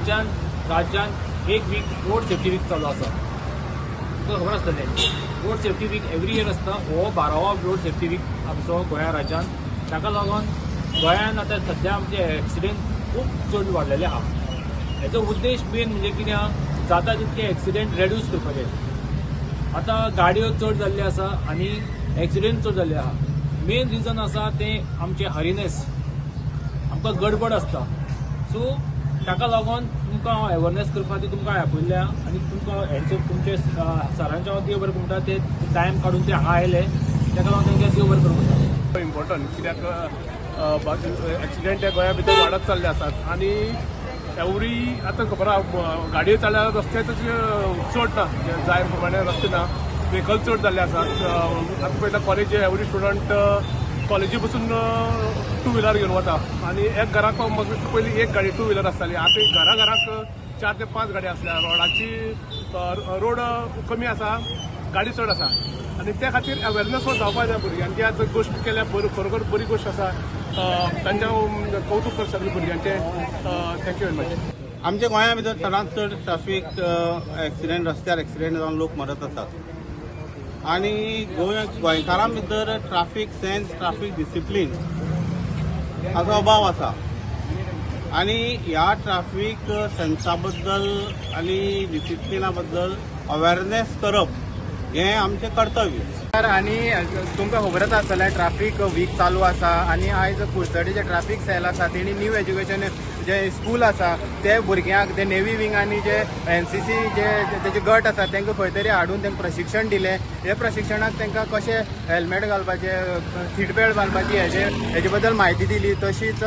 आयच्यान राज्यांत एक वीक रोड सेफ्टी वीक चालू आसा. तुमकां खबर आसतलें, road safety week every year आसता. हो 12वो रोड सेफ्टी वीक आमचो गोंया राज्यांत. ताका लागून गोंयांत आतां सद्या आमचे एक्सिडेंट खूब चड वाडलेले आहा. हेचो उद्देश मेन म्हणजे कितें आहा, जाता तितके एक्सिडेंट रेड्यूस करपाचे. आतां गाडयो चड जाल्ल्यो आसा आनी एक्सिडेंट चड जाल्ले आहा. मेन रिजन आसा तें आमचें हरिनेस, आमकां गडबड आसता. सो ताका लागून तुमकां हांव अवेरनेस करपा खातीर तुमकां आपयल्ल्या आनी तुमकां हेंचे तुमचे सरांचे हांव देव बरें करूं म्हणटा, ते टायम काडून ते हांगा आयले, ताका लागून तांकां देव बरें करूं म्हणटा. इम्पॉर्टंट कित्याक एक्सिडेंट हे गोंया भितर वाडत चालले आसात आनी एवरी आतां खबर आहा, गाडयो चालल्यार रस्ते तशे चड ना, जाय प्रमाणे रस्ते ना, व्हेकल चड जाल्ले आसात. आतां पळयता कॉलेज, एवरी स्टुडंट कॉलेजी पसून टू व्हिलर घेवन वता आनी एक घराक मागीर पयलीं एक गाडी टू व्हिलर आसताली, आतां घरा घराक चार ते पांच गाडी आसल्या. रोडाची रोड कमी आसा, गाडी चड आसा आनी त्या खातीर अवेरनेस हो जावपा जाय भुरग्यांची. आज गोश्ट केल्या बरी, खरोखर बरी गोश्ट आसा. तांचें हांव कौतूक करता सगळ्या भुरग्यांचें. Thank you very much. आमच्या गोंया भितर चडांत चड ट्राफीक एक्सिडेंट, रस्त्यार एक्सिडेंट जावन लोक मरत आसात आनी गोंयकारां भितर ट्राफीक सेन्स, ट्राफीक डिसिप्लीन हाचो अभाव आसा आनी ह्या ट्राफीक सेन्सा बद्दल आनी डिसिप्लिना बद्दल अवेरनेस करप हें आमचें कर्तव्य. आनी तुमकां खबरच आसतलें, ट्राफीक वीक चालू आसा आनी आयज कुडचडे जे ट्राफीक सेल आसा, तेणी न्यू एज्युकेशन जे स्कूल आसा, ते भुरग्यांक, ते नेवी विंग आनी जे एनसीसी जे तेजे गट आसा, तांकां खंय तरी हाडून तांकां प्रशिक्षण दिलें. हे प्रशिक्षणाक तांकां कशें हेल्मेट घालपाचें, सीट बेल्ट बांदपाची, हेजे बद्दल म्हायती दिली. तशीच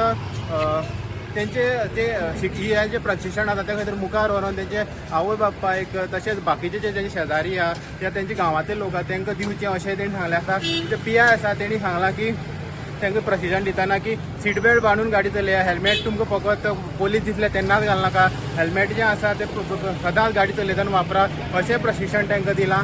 तेंचे जे हे जे प्रशिक्षण आसा, त्या खातीर मुखार व्हरोन तेंचे आवय बापायक, तशेंच बाकीचे जे तेंचे शेजारी आहा या तेंचे गांवांतले लोक आहा, तांकां दिवचें अशें तेणी सांगलें आसा. जे पीआय आसा, तेणी सांगलां की तांकां प्रशिक्षण दितना की सीट बेल्ट बांदून गाडी चलया, हेल्मेट तुमकां फकत पोलीस दिसले तेन्नाच घालनाका, हेल्मेट जें आसा तें सदांच गाडी चलयतना वापरा, अशें प्रशिक्षण तांकां दिलां.